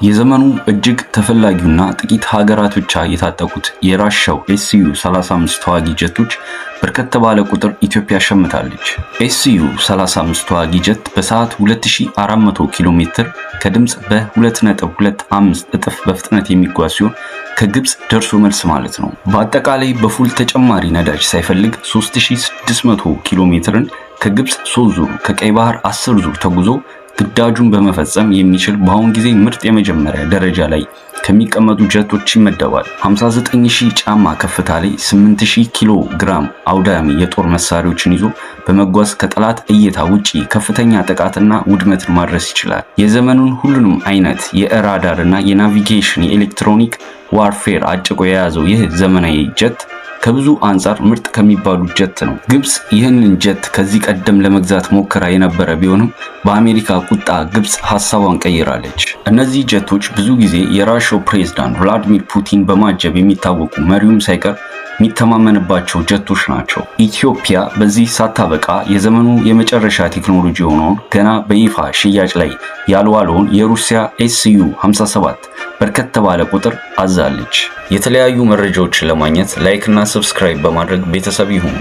የዘመኑ እጅግ ተፈላጊውና ጥቂት ሀገራት ብቻ የታጠቁት የራሻው ኤስዩ 35 ተዋጊ ጀቶች በርከት ባለ ቁጥር ኢትዮጵያ ሸምታለች። ኤስዩ 35 ተዋጊ ጀት በሰዓት 2400 ኪሎ ሜትር፣ ከድምፅ በ2.25 እጥፍ በፍጥነት የሚጓዝ ሲሆን ከግብፅ ደርሶ መልስ ማለት ነው። በአጠቃላይ በ fuel ተጨማሪ ነዳጅ ሳይፈልግ 3600 ኪሎ ሜትርን ከግብፅ 3 ዙር፣ ከቀይ ባህር 10 ዙር ተጉዞ ግዳጁን በመፈጸም የሚችል፣ በአሁን ጊዜ ምርጥ የመጀመሪያ ደረጃ ላይ ከሚቀመጡ ጀቶች ይመደባል። 59000 ጫማ ከፍታ ላይ 8000 ኪሎ ግራም አውዳሚ የጦር መሳሪያዎችን ይዞ በመጓዝ ከጠላት እይታ ውጪ ከፍተኛ ጥቃትና ውድመትን ማድረስ ይችላል። የዘመኑን ሁሉንም አይነት የራዳር እና የ navigation፣ የ electronic warfare አጭቆ የያዘው ይህ ዘመናዊ ጀት ከብዙ አንጻር ምርጥ ከሚባሉ ጀት ነው። ግብጽ ይህንን ጀት ከዚህ ቀደም ለመግዛት ሞክራ የነበረ ቢሆንም በአሜሪካ ቁጣ ግብጽ ሀሳቧን ቀይራለች። እነዚህ ጀቶች ብዙ ጊዜ የራሻው ፕሬዝዳንት ቭላዲሚር ፑቲን በማጀብ የሚታወቁ፣ መሪውም ሳይቀር የሚተማመንባቸው ጀቶች ናቸው። ኢትዮጵያ በዚህ ሳታበቃ የዘመኑ የመጨረሻ ቴክኖሎጂ የሆነውን፣ ገና በይፋ ሽያጭ ላይ ያልዋለውን የሩሲያ ኤስዩ 57 በርከት ባለ ቁጥር አዛለች። የተለያዩ መረጃዎችን ለማግኘት like እና subscribe በማድረግ ቤተሰብ ይሁኑ።